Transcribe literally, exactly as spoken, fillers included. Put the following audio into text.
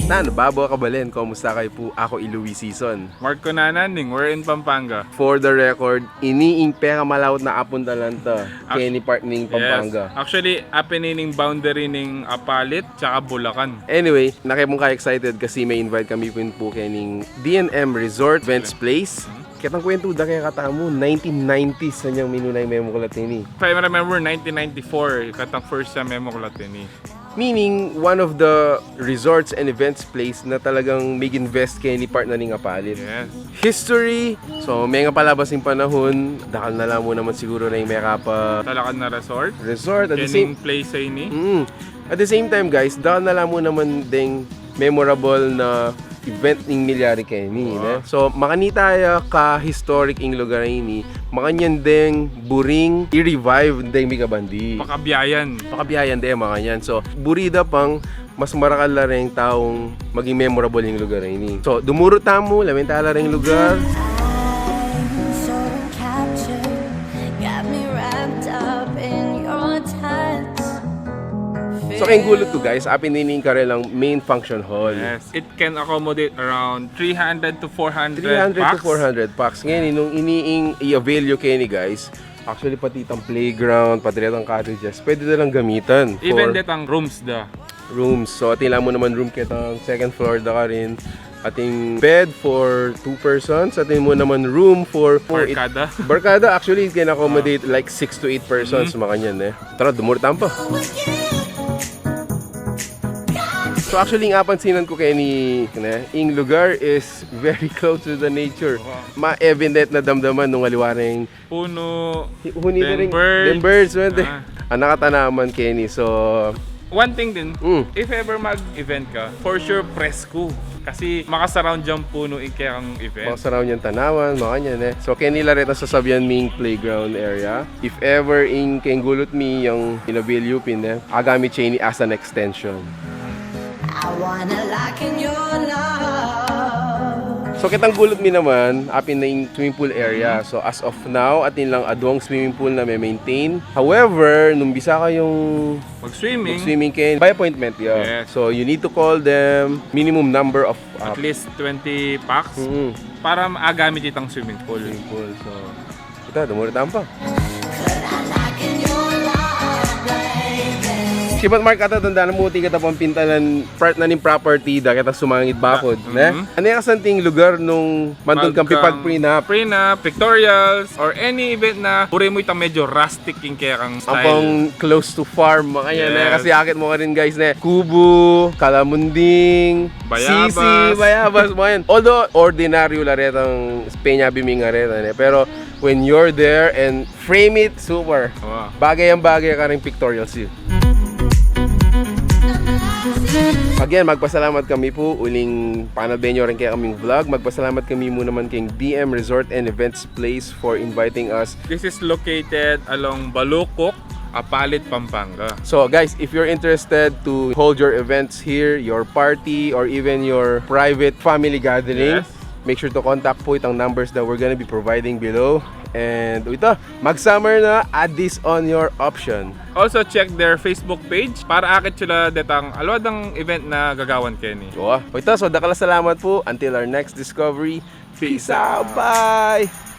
Nanu, babo kabalen, kumusta kayu pu? Aku i Louis Sison. Mark Cunanan, ning We're in Pampanga. For the record, ini ing pekamalaut na apuntalan ta keni part ning Pampanga. Actually, apin ini ing boundary ning Apalit tsaka Bulacan. Anyway, nanu ke pung ka-excited kasi me-invite kami pu keni king D and M Resort Events Place. Ketang kwentu da kekatamu, nineteen nineties na yang minuna ing memuklat ini. If I remember, nineteen ninety-four, ketang first yang memuklat ini. Meaning, one of the resorts and events place na talagang mig-invest keni part na ning Apalit. Yes. History, so, mengapalabas ing panahun, dakal na la mu naman siguru na ing mekapa- Talakan na resort. Resort, at the same place ini. Mm. At the same time, guys, dakal na la mu naman deng memorable na event ning milyari keni, ne? So, makanyan taya ka-historic ing lugar ini, makanyan deng buring i-revive deng mikabandi. Pakabiayan. Pakabiayan de, makanyan. So, buri da pang mas marakal la reng taung maging memorable ing lugar ini. So, dumuru tamu, lawen tala reng lugar. I'm so captured, got me wrapped up in your touch. So, keng gulut ku, guys, apin ini ing karelang main function hall. Yes. It can accommodate around three hundred to four hundred pax. Three hundred to four hundred pax. Ngeni, nung ini ing i-avail yu keni, guys, actually, pati itang playground, pati itang cottages, pwede da lang gamitan. Even detang rooms da. Rooms. So, atin la mu naman room ketang second floor da karin. Atin bed for two persons. Atin mu naman room for barkada. Barkada, actually, it can accommodate like six to eight persons, makanyan, eh. Tara, dumuru tamu pa. So actually, ing apansinan ku keni, ne, ing lugar is very close to the nature. Ma-evident na damdaman nung aliwa reng punu, huni na ring birds, man. Ang nakatanaman keni. So, one thing din, if ever mag-event ka, for sure, presko. Kasi maka-surround yang punu ing kekang event. Maka-surround yang tanaman, makanyan, eh. So, keni la retang sasabian ming playground area. If ever ing keng gulut mi yang in-avail yu pin, eh, agamit ye ini as an extension. I wanna lock in your love. So, ketang gulut mi naman, apin na ing swimming pool area. So, as of now, atin lang aduang swimming pool na me-maintain. However, nung bisa kayung mag-swimming, mag-swimming keni, by appointment ya. Yes. So, you need to call them, minimum number of, uh, at least twenty pax para maagamit itang swimming pool. Swimming pool, so. Ita, dumuru tamu pa. Sibat Mark, ata tandanan mu, iti keta pang pintalan part na ning property da keta sumangid bakud, ne? Anu ya kasanting lugar nung manintun kang pipag-prenup? Prenup, pictorials, or any event na buri mu itang medyo rustic ing kekang style. Ampong close to farm, makanyan, ne? Kasi akit mu karin, guys, ne? Kubo, kalamunding, sisi, bayabas, makanyan. Although, ordinaryo la retang penyabi ming areta, ne? Pero, when you're there and frame it, super. Bagay yang bagay kareng pictorial scene. Again, magpasalamat kami pu uling panalbe yu reng kekaming vlog. Magpasalamat kami mu naman keng D M Resort and Events Place for inviting us. This is located along Balucoc, Apalit, Pampanga. So guys, if you're interested to hold your events here, your party, or even your private family gathering, make sure to contact pu itang numbers that we're gonna be providing below. And ita, mag-summer na, add this on your option. Also check their Facebook page para akit yu la detang aliwa dang event na gagawan keni. Ita, so dakal a salamat pu. Until our next discovery. Peace out. Bye.